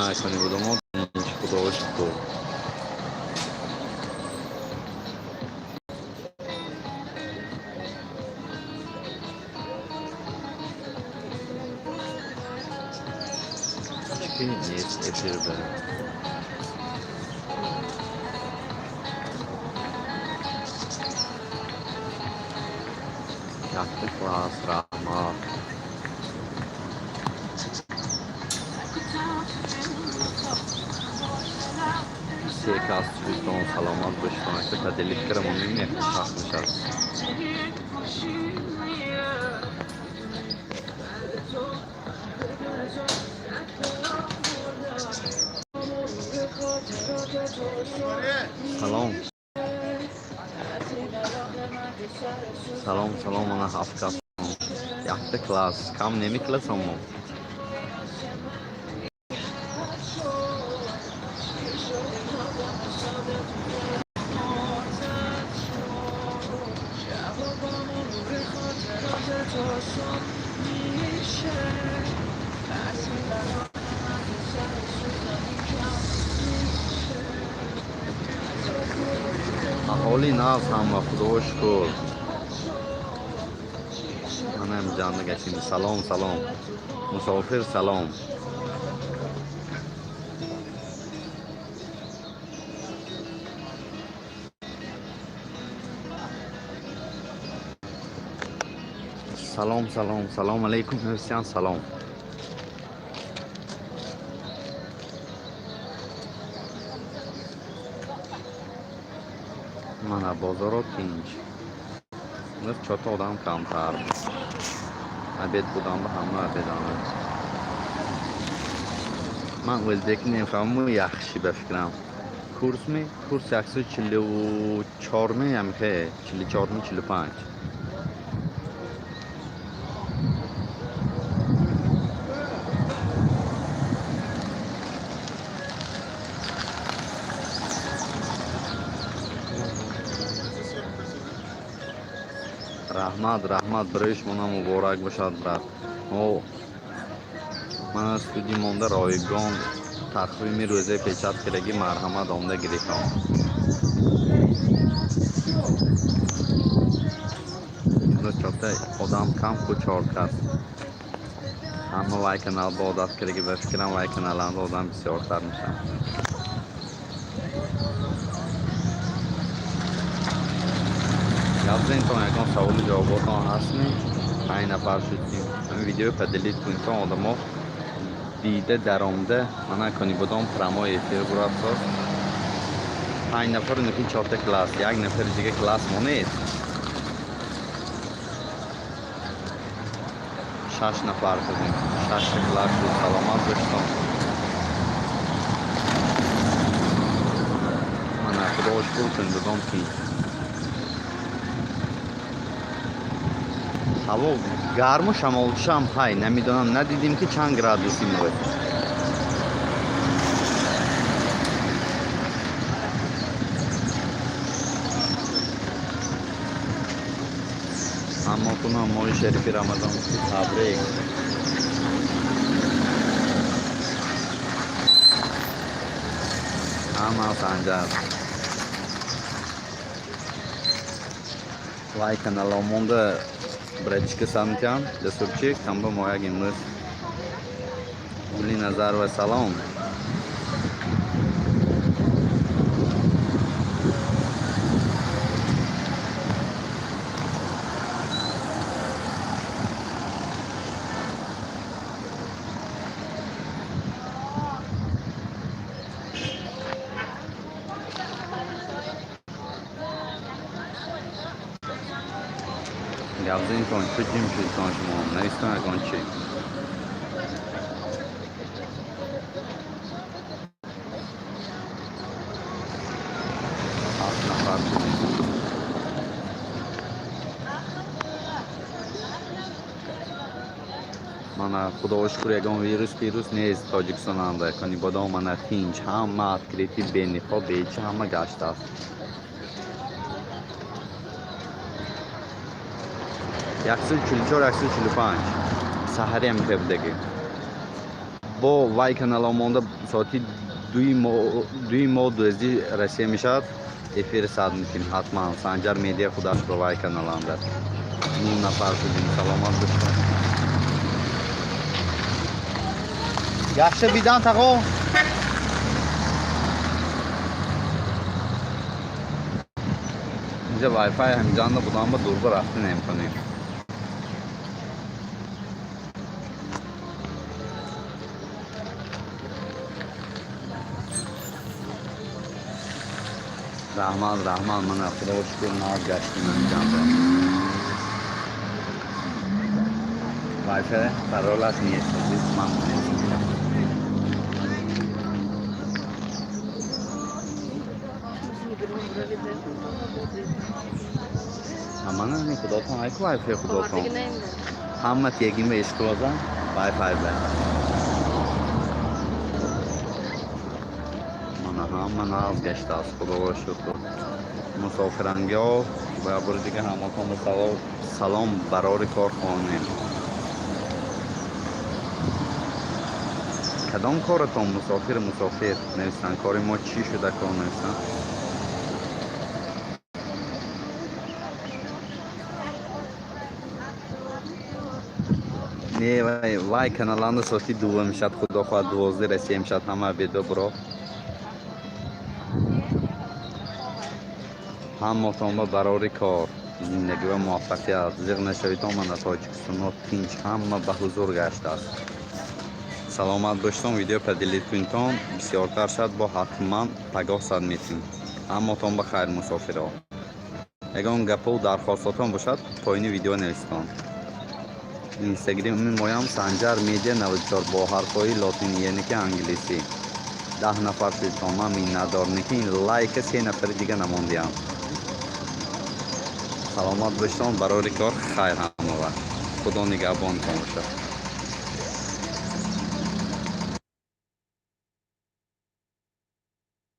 Мана Конибодомо худо шукр. Ҳечки нест эфир ба. Якта класс, раҳмат. Се кас шудтон, саломат бошедон. Якта поделить кара монем, якта шахс нишаст. Салом. Салом, салом, мана ҳафт кас. Якта класс. Кам намекиласам мо. Аҳолӣ нағз ҳама, худо шукр. Манам ҷанна гаштем. Салом, салом. Мусофир, салом. Салом, салом, салом алейкум, Ҳусян, салом. Мана бозоро тинч. Имрӯз чорта одам камтар буд. Обед будам, ба ҳама обеданд. Ман ӯзбекӣ намефаҳмам, яхши ба фикрам. Курсми? Курс 144 ми ямихе, 44 ми, 45. Раҳмат, раҳмат, барои шумо муборак бошад, брат. Мо ман аз студия монда ройгон тақвими рӯзаи печать кардагӣ, марҳамат, омда гирифтам. Имрӯз чорта одам кам ку, чор кас. Ҳама вай канал ба одат кардагӣ, ба фикрам, вай каналанда одам бисёртар мешавад. Гап занитон, ягон саволу ҷавоботон ҳастми? Панҷ нафар шудем. Ҳамин видеои поделить кунитон, одамо дида даромда. Мана Конибодом прямой эфир бурафтост. Панҷ нафару нуки чорта класс, як нафари дига класс монед. Шаш нафар шудем. Шашта класс шуд, саломат бошедон. Мана худо шукр, Конибодом тинч. Ҳаво гарму шамолчишам ҳай, намедонам, надидим ки чанд градус имрӯз. Ҳаматонам моҳи шарифи Рамазон табрик. Ҳама Санҷар. Вай канало монда, братишка Самтян, Жасурчик, там ба мояк имрӯз Гули Назар ва салом. Гап занитон, чӣ ҷим шудитон шумо? Навистон ягон чӣ. Ҳафт нафар шудем. Мана худо шукр, ягон вирус пирус нест Тоҷикистонанда. Конибодом мана тинч, ҳама открытый, бениқоб, бечи ҳама гаштааст. 144, 145 саҳари ҳам будагӣ. Бо вай канало монда. Соати дуи мо дуэзди Россия мешавад, эфир сад мекунем ҳатман. Санҷар Медиа худаш вай каналанда. Ну нафар шудем, саломат бошед. Yaxshi bidan tag'o. Инҷа Wi-Fi ҳамҷанда будам, ба дурба рафта наметонем. Раҳмат, раҳмат, мана худо шукр, нав гаштем ҳамҷанда. Wi-Fi паролаш нест, азиз, ман нест. Амана не худотон, ай ку Wi-Fi худотон. Ҳама тегин ба ишқибоза Wi-Fi ба. Мана ҳама нағз гаштааст, худоро шукр. Мусофирангиҳо ва бори дига ҳаматон ба салом, барори кор хонем. Кадом коратон мусофир мусофир нависанд, кори мо чӣ шуда кор нависанд? Не, вай, вай каналанда соати 2 мешавад, худо хоҳад, 12 Россия мешавад, ҳама бедо биро. Ҳаматон ба барори кор, зиндагӣ ва муваффақият. Зиқ нашавитон, мана Тоҷикистоно тинч, ҳама ба ҳузур гаштааст. Саломат боштон, видео поделить кунитон, бисёртар шад, бо ҳатман пагоҳ сад метем. Ҳаматон ба хайр, мусофиро. Ягон гапу дархостотон бошад, поини видео нависитон. Инстаграми моям Санҷар Медиа 94 бо ҳарфҳои лотинӣ, яъне ки англисӣ. 10 нафар шудитон, ман миннатдор, ки ин лайка се нафари дига намондиям. Саломат боштон, барори кор, хайр ҳама вақт. Худо нигаҳбонтон бошад.